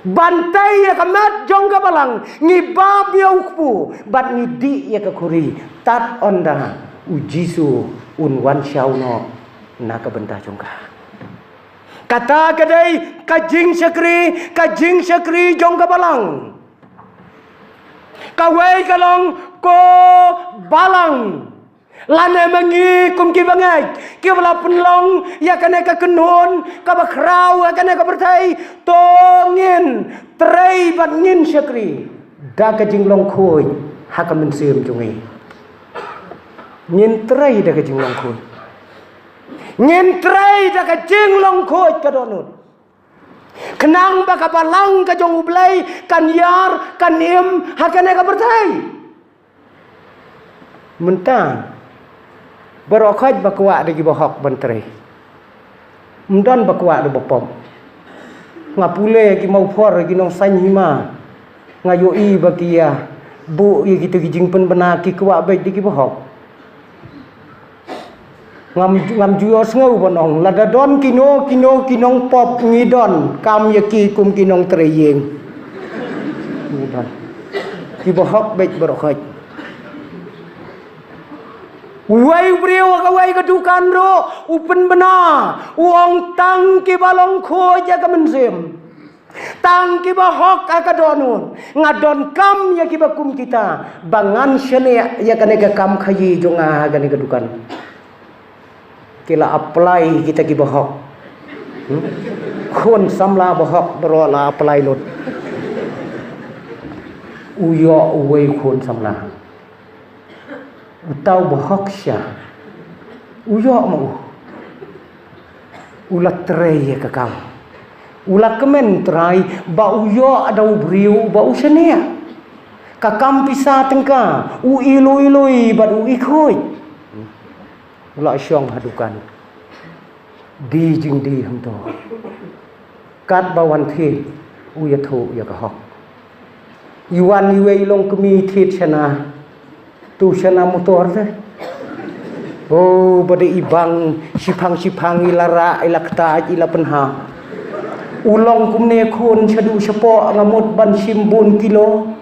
Ban tei ïa ka met jong ka balang, ngi bam ïa u kpu bad ngi dih ïa ka khuri, tad ynda U Jisu un wan shaw noh na ka bynta jong ka. Kata ka dei ka jingshakri, ka jingshakri jong ka balang. Kawei ka long, ko balang, lane ma ngi kum ki bangeit kiba la pynlong ïa kane ka kynhun kaba khraw ha kane ka pyrthei, to ngin trei bad ngin shakri da ka jinglong khuid ha ka mynsiem jong ngi. Ngin trei da ka jinglong khuid. Ngin trei da ka jinglong khuid ka dohnud. Khnang ba ka balang ka jong U Blei kan ïar, kan im ha kane ka pyrthei. Mynta baroh khoit ba kwah da ki bahok ban trei. Ym don ba kwah da ba pop. Nga pule ki mawphor, ki nongsaiñ hima, nga ïohi ba ki ïa buh ïa kita ki jingpynbna, ki kwah beit da ki bahok. Ngam, ngam ju ïohsngew ban ong, lada don kino kino ki nongpop, ngi donkam ïa ki kum ki nongtrei ïing. Ngi don. Ki bahok beit baroh khoit. Uwei u briew ha kawei ka dukan ruh u pynbna, u ong tang kiba long khuid ha ka mynsiem, tang kiba hok ha ka dohnud. Nga donkam ïa kiba kum kita ba ngan shaniah ïa kane ka kam khaïi jong nga ha kane ka dukan. Ki la apply kita kiba hok. Hmm? Khun samla ba hok baroh la apply lut. U ïoh uwei u khun samla. Uta uba hok sha, u ïoh ma u. U la trei ïa ka kam. U la kmen, Trai, ba u ïoh da u briew ba u shaniah. Ka kam pisa tyngka, u i lui lui bad u i khuid. U la shong ha dukan. Die jingdie hangto. Katba wan thied, u ïathuh ïa ka hok. I wan iwei i longkmie thied shana. Tu shana motor te. Oh, ba dei i bang, shiphang shiphang i la rah, i la ktait, i la pynhap. U long kumne khun, shaduh shapoh nga mut ban shim bun kilo.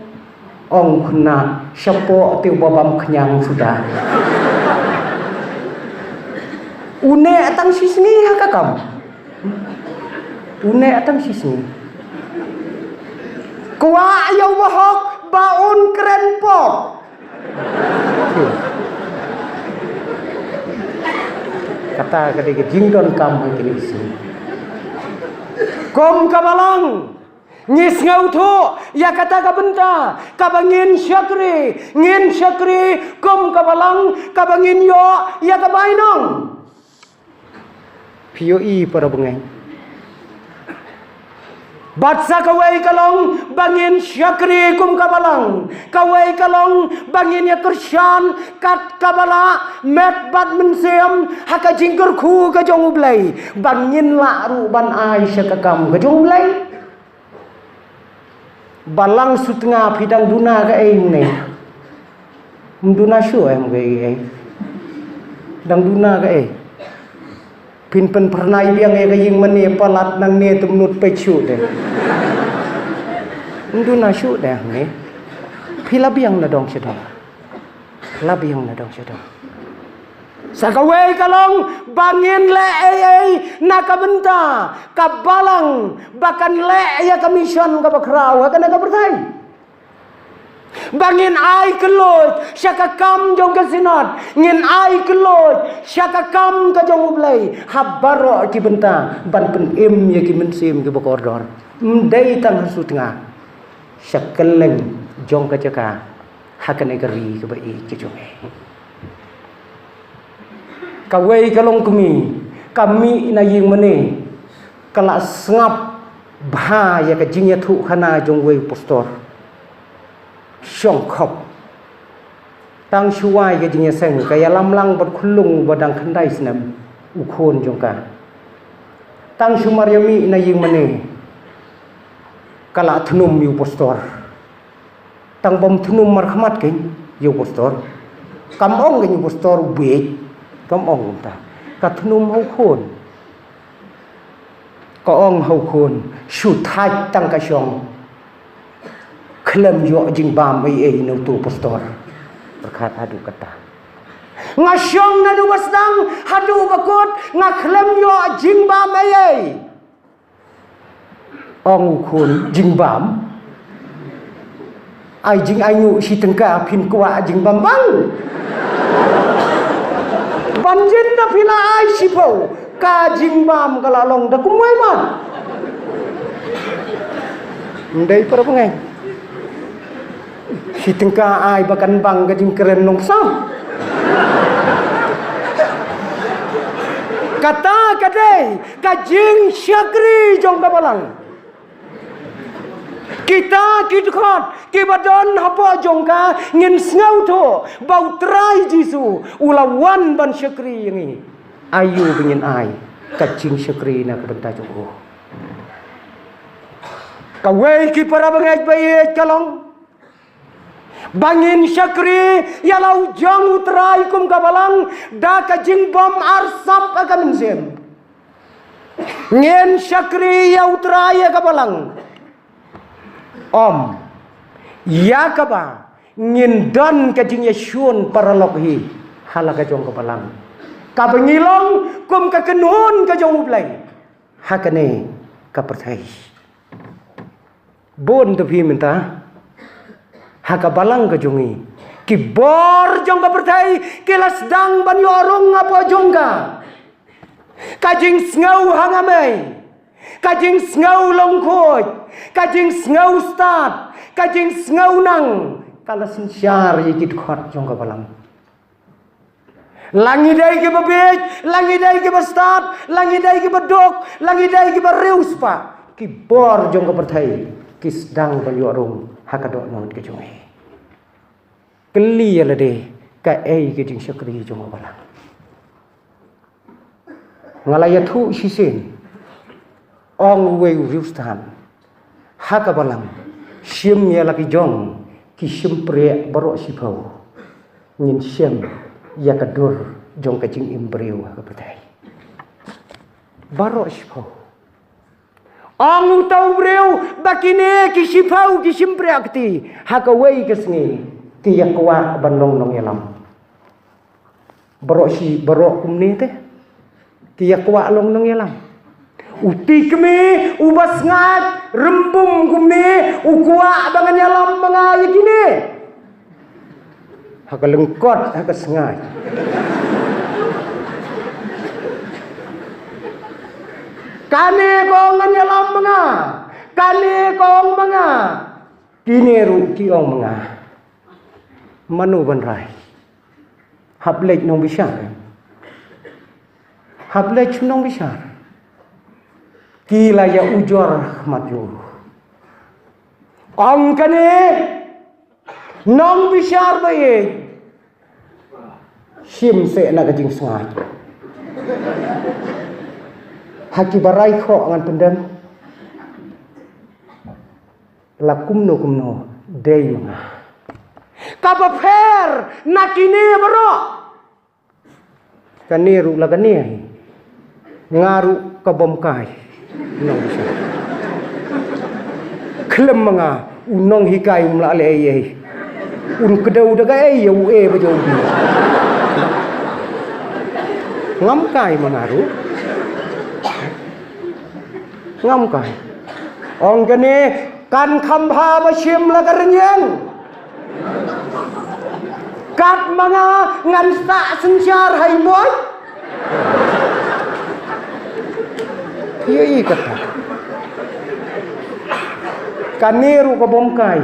Ong u khynnah, shapoh te uba bam khñiang suda. U neh tang shisngi ha ka kam. U neh tang shisngi. Kwah ïa uba hok ba un kren pop. Kata ka dei ka jingdonkam ha kine ki sngi. Kum ka balang, ngi sngewthuh ïa kata ka bynta kaba ngin shakri, ngin shakri kum ka balang kaba ngin ïoh ïa ka bainong. Phi ïohi para bangeit. Bad sa kawei ka long ba ngin shakri kum ka balang, kawei ka long ba ngin ïa kyrshan kat kaba lah met bad mynsiem ha ka jingkyrkhu ka jong U Blei, ba ngin lah ruh ban ai sha ka kam ka jong U Blei. Balang Sutnga, phi dang duna kaei mynne? Ym duna shuh em kaei kaei. Dang duna ka ei. Phin pynphyrnai biang ïa ka ïing mane palat nangne te mynta peit shuh de. Ym duna shuh de hangne. Phi la biang na dong sha dong. La biang na dong sha dong. Sa kawei ka long ba ngin leh ei ei na ka bynta ka balang ba kan leh ïa ka mission kaba khraw ha kane ka pyrthei. Ba ngin ai kylluid sha ka kam jong ka Synod, ngin ai kylluid sha ka kam ka jong U Blei ha baroh ki bynta ban pynim ïa ki mynsiem kiba kordor. Ym dei tang ha Sutnga, sha kylleng jong ka jaka ha kane ka ri kaba ïeit ka jong ngi. Kawei ka longkmie ka mih na ïing mane, ka la sngap bha ïa ka jingïathuhkhana jong uwei u pastor. Shong khop. Tang shu wai ka jingïaseng, ka ïalam lang bad u khyllung ba dang khyndai snem, u khun jong ka. Tang shu mar ïa mih na ïing mane, ka la thnum ïa u pastor. Tang bym thnum markhmat kein ïa u pastor. Kam ong kein ïa u pastor u bieit. Kam ong kumta. Ka thnum ha u khun. Ka ong ha u khun, shu thait tang ka shong. Khlem ïoh jingbam ei ei na uto u pastor. Pyrkhat haduh katta. Nga shong naduh ba sdang haduh ba kut, nga khlem ïoh jingbam ei ei. Ong u khun, jingbam? Ai jingainguh shi tyngka phin kwah jingbam bang. Ban jin da phi la ai shiphew, ka jingbam ka la long da kumwei ma. Ym dei para bangeit. Shi tyngka ai ba kan bang ka jingkren nongpynsah. Kata ka dei ka jingshakri jong ka balang. Kita ki dkhot kiba don hapoh jong ka ngin sngewthuh ba U Trai Jisu u la wan ban shakri ïa ngi. Aïu ba ngin ai ka jingshakri na ka bynta jong u. Kawei ki para bangeit ba ïeit ka long ba ngin shakri ïa la u jong U Trai kum ka balang da ka jingbym arsap ha ka mynsiem. Ngin shakri ïa U Trai ïa ka balang. Ym ïa kaba ngin don ka jingïashun paralok hi ha la ka jong ka balang, kaba ngi long kum ka kynhun ka jong U Blei ha kane ka pyrthei. Bun te phi mynta ha ka balang ka jong ngi, ki bor jong ka pyrthei ki la sdang ban ïoh rung hapoh jong ka. Ka jingsngew hangamei, ka jingsngew lyngkhuid, ka jingsngew stad, ka jingsngew nang, ka la synshar ïa ki dkhot jong ka balang. La ngi dei kiba bieit, la ngi dei kiba stad, la ngi dei kiba duk, la ngi dei kiba riewspah, ki bor jong ka pyrthei ki sdang ban ïoh rung ha ka dohnud ka jong ngi. Kylli ïa lade, kaei ka jingshakri jong ka balang? Nga la ïathuh shisien, ong uwei u riewstad, ha ka balang, shim ïa la ki jong ki shympriah baroh shiphew. Ngin shem ïa ka dur jong ka jingim briew ha ka pyrthei. Baroh shiphew. Ong uta u briew ba kine ki shiphew ki shympriah kti ha kawei ka sngi ki ïa kwah ban long nongïalam. Baroh shi, baroh kumne te ki ïa kwah long nongïalam. U tikmie uba sngaid rymbum kumne u kwah ba ngan ïalam ma nga ïa kine. Ha ka lyngkot, ha ka sngaid. Kane ka ong ngan ïalam ma nga. Kane ka ong ma nga. Kine ruh ki ong ma nga. Mano ban rai? Hap leit nongbishar. Hap leit shu nongbishar. Ki la ïa ujor ha khmat jong u. Ong kane nongbishar ba ïeit, shim seh na ka jingsngaid. Ha kiba rai khoh ngan pyndem. La kumno kumno dei ma nga. Kaba pher na kine baroh. Kane ruh la kane hi. Nga ruh ka bym kai. Nong sha. Khlem ma nga, u nonghikai um lah leh ei ei. Un kdew da kaei ïa u A bad ïa u B. Ngam kai ma nga ruh. Ngam kai. Ong kane, kan kham bha ba shim la ka rynïeng. Kat ma nga ngan sah synshar ha i moit. Ïa i kata. Kane ruh ka bym kai.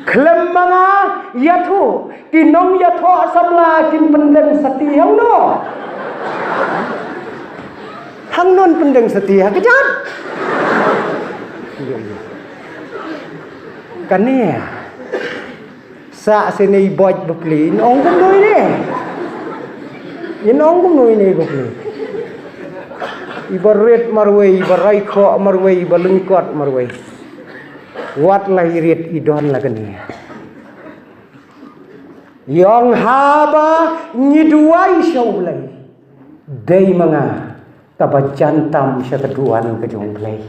Khlem ma nga ïathuh, ki nongïathuh samla kin pyndeng sati hangno. Hangno pyndeng sati ha kjat. Kane. Sa sene i bad bapli, in ong kumno ine. In ong kumno ine bapli. Iba rit marwei, iba raikhoh marwei, iba lyngkot marwei. Wat la i rit i don la kane. Ïong haba ngi duwai sha U Blei. Dei ma nga. Kaba jan tam sha ka duwan ka jong U Blei.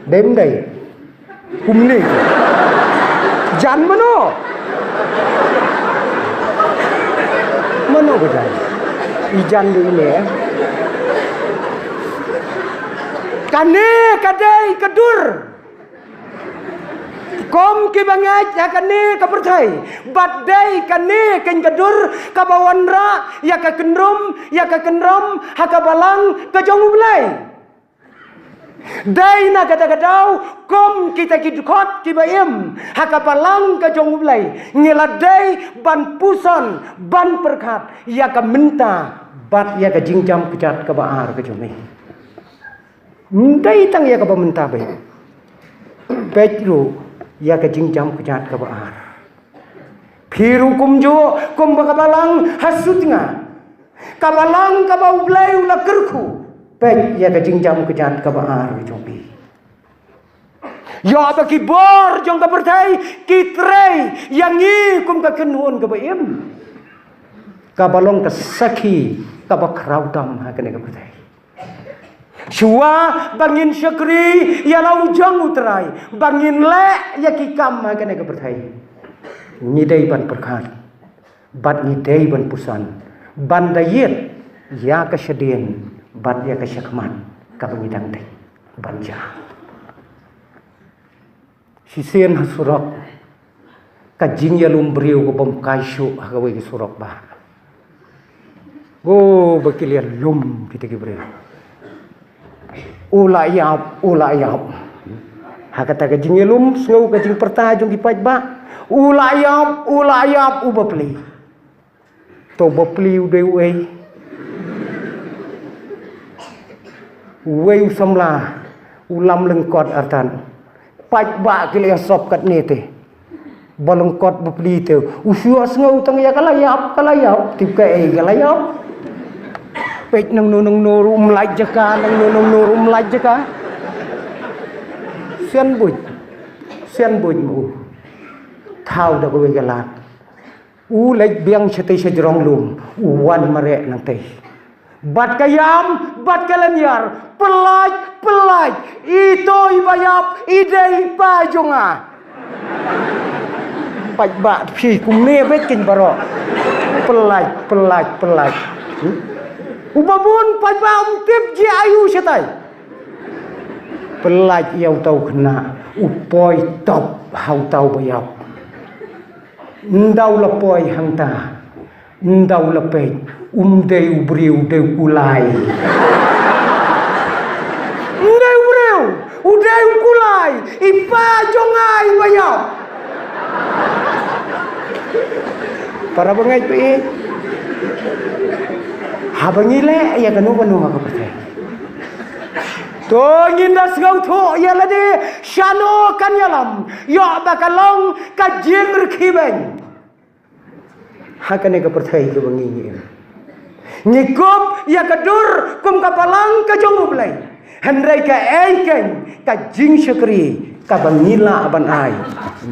Dei ym dei? Kumne. Jan mano? Mano ka jan? I jan dei ne. Kane ka dei ka dur. Kum kiba ngeit ha kane ka pyrthei. Bad dei kane kane ka dur kaba wanrah ïa ka kynrum, ïa ka kynrum ha ka balang ka jong U Blei. Dei na kata ka daw, kum kita ki dkhot kiba im ha ka balang ka jong U Blei, ngi la dei ban puson, ban pyrkhat ïa ka mynta bad ïa ka jingjam kjat kaba ar ka jong ngi. Ym dei tang ïa kaba mynta beit. Peit ruh ïa ka jingjam kjat kaba ar. Phi ruh kumjuh, kumba ka balang ha sut nga. Ka balang kaba U Blei u la kyrkhu. Peit ïa ka jingjam kjat kaba ar jong phi. Ïoh ba ki bor jong ka pyrthei ki trei ïa ngi kum ka kynhun kaba im. Kaba long ka sakhi kaba khraw tam ha kane ka pyrthei. Shuwa ba ngin shakri ïa la u jong U Trai, ba ngin leh ïa ki kam ha kane ka pyrthei, ngi dei ban pyrkhat bad ngi dei ban puson ban da ïit ïa ka shadien bad ïa ka shakhmat kaba ngi dang dei ban jia. Shisien ha surok, ka jingïalum briew ka bym kai shuh ha kawei ka surok ba. Go ba ki la ïalum kita ki briew. U la ïap, u la ïap. Ha kata ka jingïalum, sngew ka jingpyrta jong ki paidbah. U la ïap, u la ïap, u bapli. To bapli u dei uei? Uwei u samla u lam lyngkot artat. Paidbah ki la ïasop katne te. Ba lyngkot bapli te. U shu sngew tang ïa ka la ïap, ka la ïap. Tip kaei ka la ïap. Peit nangno nangno ruh um lait jaka, nangno nangno ruh um lait jaka. Sian buit. Sian buit ma u. Thaw da kawei ka lad. U leit biang shatei sha jrong lum, u wan mareh nangtei. Bad ka ïam, bad ka lynñiar, pyllait, pyllait, ito i ba ïap, i dei i pa jong nga. Paidbah phi kumne beit kin baroh. Pyllait, pyllait, pyllait. Hmm? U babun paidbah um tip jia aïu shatai. Pyllait ïa uta u khynnah, u poi top ha uta u ba ïap. Ynda u la poi hangta, ynda u la peit, um dei u briew, u dei u kulai. Um dei u briew, u dei u kulai, i pa jong nga i ba ïap. Para bangeit ba ïeit. Haba ngi leh ïa kano kano ha ka pyrthei. To ngin da sngewthuh ïa lade shano kan ïalam. Ïoh ba ka long ka jingriewkhih beiñ. Ha kane ka pyrthei kaba ngi ngi im. Ngi kup ïa ka dur kum ka balang ka jong U Blei. Hynrei kaei keiñ ka jingshakri kaba ngi lah ban ai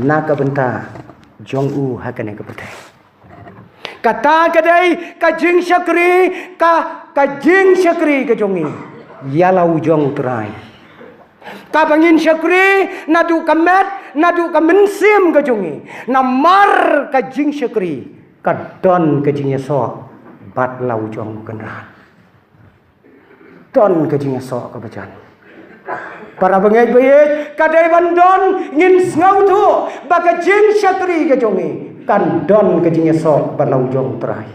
na ka bynta jong u ha kane ka pyrthei. Kata ka dei ka jingshakri, ka, ka jingshakri ka jong ngi ïa la u jong u Trai. Kaba ngin shakri naduh ka met, naduh ka mynsiem ka jong ngi. Namar ka jingshakri ka don ka jingïasoh bad la u jong u Kynrad. Don ka jingïasoh kaba jan. Para bangeit baieit, ka dei ban don, ngin sngewthuh ba ka jingshakri ka jong ngi kan don ka jingïasoh bad la u jong u Trai.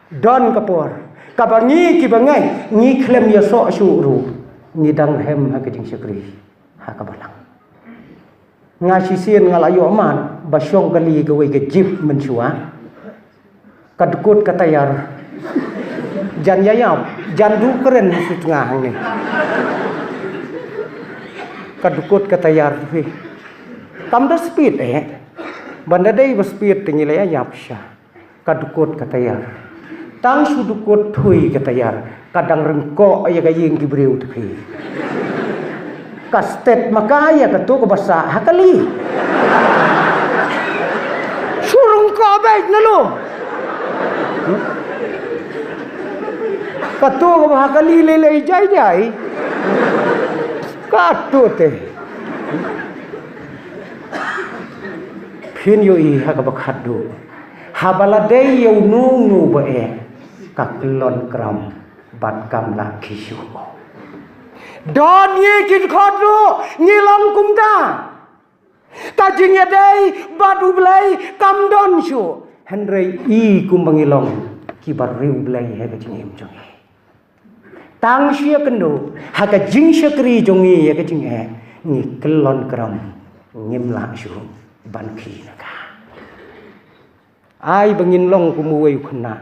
Don ka por kaba ngi kiba ngeit ngi khlem ïasoh shuh ruh, ngi dang rhem ha ka jingshakri ha ka balang. Nga shisien nga la ïoh mad ba shong kali kawei ka jeep mynshuwa. Ka dkut ka tayar. Jan ïa ïap, jan duh kren shu tnga hangne. Ka dkut ka tayar phi. Kam da speed eh. Ban da dei ba speed te ngi la ïa ïap sha. Ka dkut ka tayar. Tang shu dkut thui ka tayar. Ka dang ryngkoh ïa ka ïing ki briew te phi. Ka stet ma ka ïa ka tu ka basa ha kali. Shu ryngkoh beit na lu. Ka tu ka ba ha kali lei lei jai jai. Ka tu te. Phin ïohi ha kaba khatduh. Haba la dei ïa uno uno ba eh, ka kyllon kram bad kam lah khie shuh. Don ngi ki dkhot ruh ngi long kumta. Ka jingïadei bad U Blei kam don shuh. Hynrei i kumba ngi long kiba riewblei ha ka jingim jong ngi. Tang shu ïakynduh ha ka jingshakri jong ngi ïa ka jingeh, ngi kyllon kram, ngim lah shuh ban khie na ka. Ai ba ngin long kum uwei u khynnah.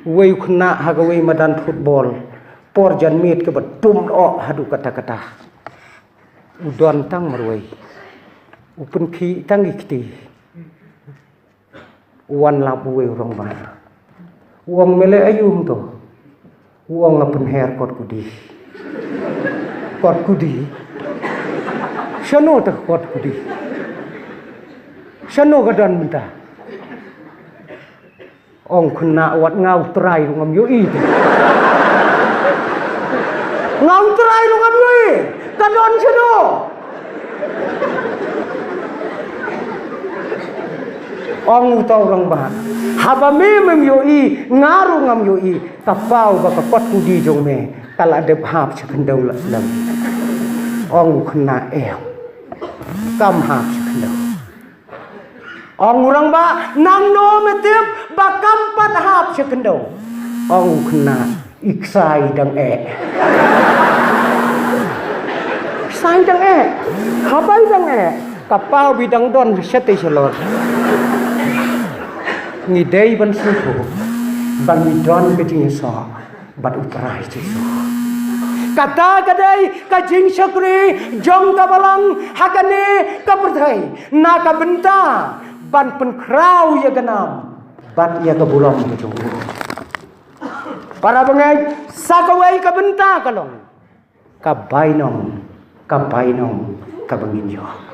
Uwei u khynnah ha kawei madan football. Por janmiet kaba tum doh haduh katta katta. U don tang marwei. U pynkhih tang i kti. U wan lap uwei u rangbah. U ong, me leh aïu hangto? U ong, nga pynher kot kudi. Kot kudi? Shano te kot kudi? Shano ka don mynta? Ong khynnah, wat nga U Trai ruh ngam ïohi. Nga U Trai ruh ngam ïohi. Ka don shano? Ong uta u rangbah, haba me mem ïohi, nga ruh ngam ïohi, ka paw ba ka kot kudi jong me ka la dep hap sha khyndew la slem. Ong u khynnah, em, kam hap sha khyndew. Ong u rangbah, nangno me tip ba kam pat hap sha khyndew? Ong u khynnah, i ksai dang eh. Ksai dang eh. Haba i dang eh, ka paw ba i dang don shatei shalor. Ngi dei ban sngewthuh ba ngi don ka jingïasoh bad U Trai Jisu. Kata ka dei ka jingshakri jong ka balang ha kane ka pyrthei na ka bynta ban pynkhraw ïa ka nam bad ïa ka burom ka jong u. Para bangeit, sa kawei ka bynta ka long ka bainong, ka bainong kaba ngin ïoh.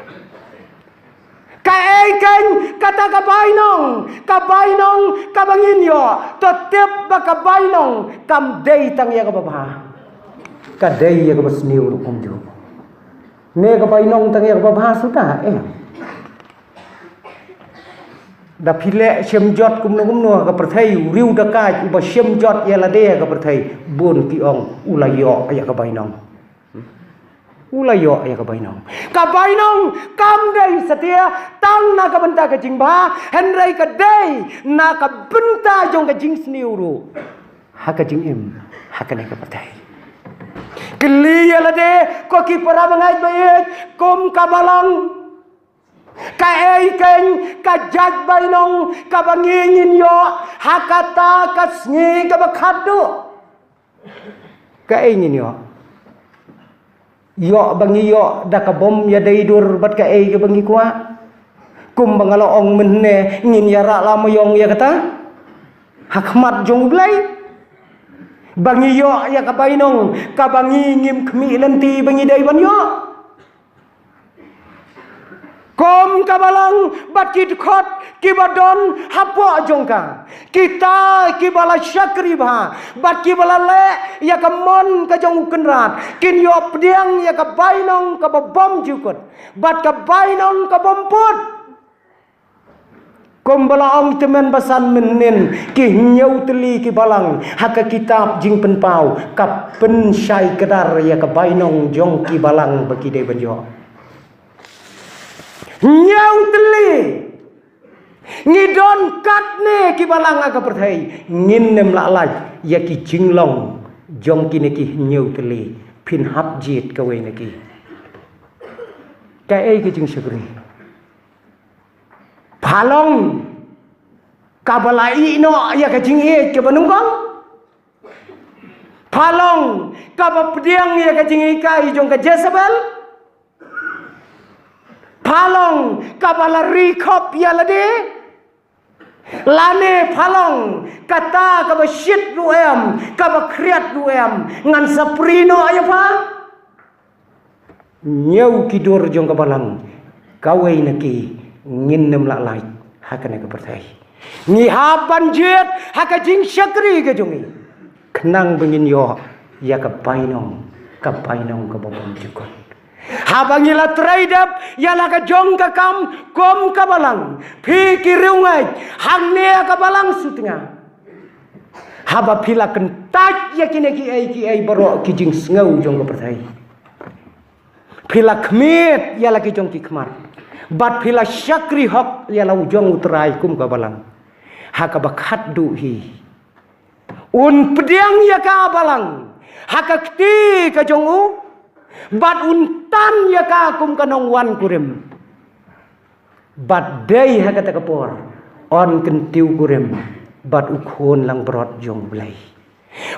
Kaei keiñ kata ka bainong, ka bainong kaba ngin ïoh? To tip ba ka bainong kam dei tang ïa kaba bha. Ka dei ïa kaba sniew ruh kumjuh. Ne ka bainong tang ïa kaba bha suda, eh. Da phi leh shemjot kumno kumno ha ka pyrthei, u riew da kait uba shemjot ïa lade ha ka pyrthei, bun ki ong u la ïoh ïa ka bainong. U la ïoh ïa ka bainong. Ka bainong kam dei satia tang na ka bynta ka jingbha, hynrei ka dei na ka bynta jong ka jingsniew ruh ha ka jingim ha kane ka pyrthei. Kylli ïa lade ko ki para bangeit baieit, kum ka balang, kaei keiñ ka jait bainong kaba ngi ngin ïoh ha kata ka sngi kaba khatduh? Kaei ngin ïoh? Ïoh ba ngi ïoh da ka bym ïadei dur bad kaei kaba ngi kwah? Kumba nga la ong mynne, ngin ïarah la maiong ïa kata ha khmat jong U Blei? Ba ngi ïoh ïa ka bainong kaba ngi ngim khmih lynti ba ngi dei ban ïoh? Kum ka balang bad ki dkhot kiba don hapoh jong ka, kita kiba la shakri bha bad kiba la leh ïa ka mon ka jong u Kynrad, kin ïoh pdiang ïa ka bainong kaba bymjukut bad ka bainong ka bymput. Kumba la ong tymmen basan mynhynnin, ki hynñiew tylli ki balang ha ka kitab Jingpynpaw ka pynshai kdar ïa ka bainong jong ki balang ba ki dei ban ïoh. Hynñiew tylli. Ngi don katne ki balang ha ka pyrthei, ngin nym lah lait ïa ki jinglong jong kine ki hynñiew tylli. Phin hap jied kawei na ki. Kaei ka jingshakri? Pha long kaba la ïeh noh ïa ka jingïeit kaba nyngkong? Pha long kaba pdiang ïa ka jinghikai jong ka Jezebel? Pha long kaba la ri khop ïa lade? Lane pha long kata kaba shit ruh em, kaba khriat ruh em, ngan sa pri noh ïa pha? Hynñiew ki dur jong ka balang, kawei na ki ngin nym lah lait ha kane ka pyrthei. Ngi hap ban jied ha ka jingshakri ka jong ngi khnang ba ngin ïoh ïa ka bainong, ka bainong kaba bymjukut. Haba ngi la trei dep ïa la ka jong ka kam kum ka balang, phi ki riewngeit hangne ha ka balang Sutnga, haba phi la kyntait ïa kine kiei kiei baroh ki jingsngew jong ka pyrthei, phi la khmied ïa la ki jong ki khmat bad phi la shakri hok ïa la u jong U Trai kum ka balang, ha kaba khatduh hi un pdiang ïa ka balang ha ka kti ka jong u bad un tan ïa ka kum ka nongwan kurim. Bad dei ha kata ka por yn kyntiew kurim bad U Khun langbrot jong U Blei.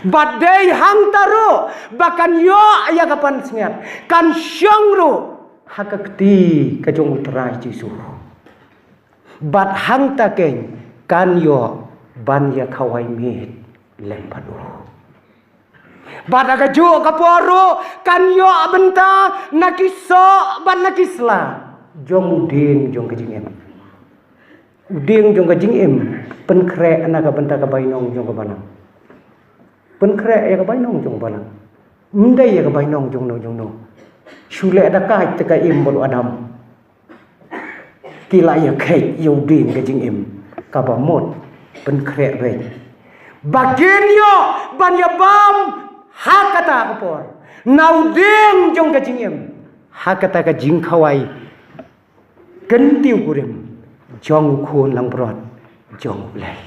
Bad dei hangta ruh ba kan ïoh ïa ka pansngiat, kan shong ruh ha ka kti ka jong U Trai Jisu. Bad hangta keiñ kan ïoh ban ïa khawai miet lem bad u. Bad ha kajuh ka por ruh kan ïoh bynta na ki soh bad na ki sla jong u dieng jong ka jingim. U dieng jong ka jingim pynkhreh na ka bynta ka bainong jong ka balang. Pynkhreh ïa ka bainong jong ka balang. Ym dei ïa ka bainong jong no jong no. Shu leh da ka ïa ka im bad u Adam. Ki la ïa kheit ïa u dieng ka jingim kaba mut pynkhreh beit ba kin ïoh ban ïa bam ha kata ka por na u dieng jong ka jingim, ha kata ka jingkhawai kyntiew kurim jong U Khun langbrot jong U Blei.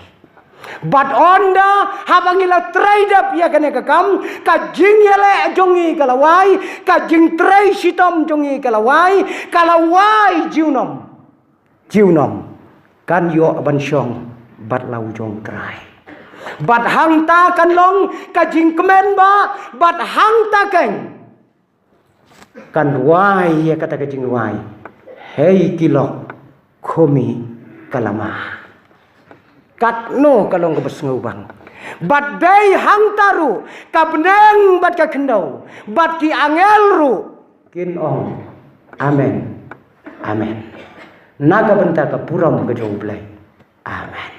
Bad ynda haba ngi la trei dep ïa kane ka kam, ka jingïaleh jong ngi ka la wai, ka jingtrei shitom jong ngi ka la wai, ka la wai junom. Junom kan ïoh ban shong bad la u jong U Trai. Bad hangta kan long ka jingkmen ba, bad hangta kan kan rwai ïa kata ka jingrwai. Hei ki lok, khmih ka lama. Katno ka long kaba sngewbang. Bad dei hangta ruh ka bneng bad ka khyndew bad ki angel ruh kin ong, Amen, amen, na ka bynta ka burom ka jong U Blei. Amen.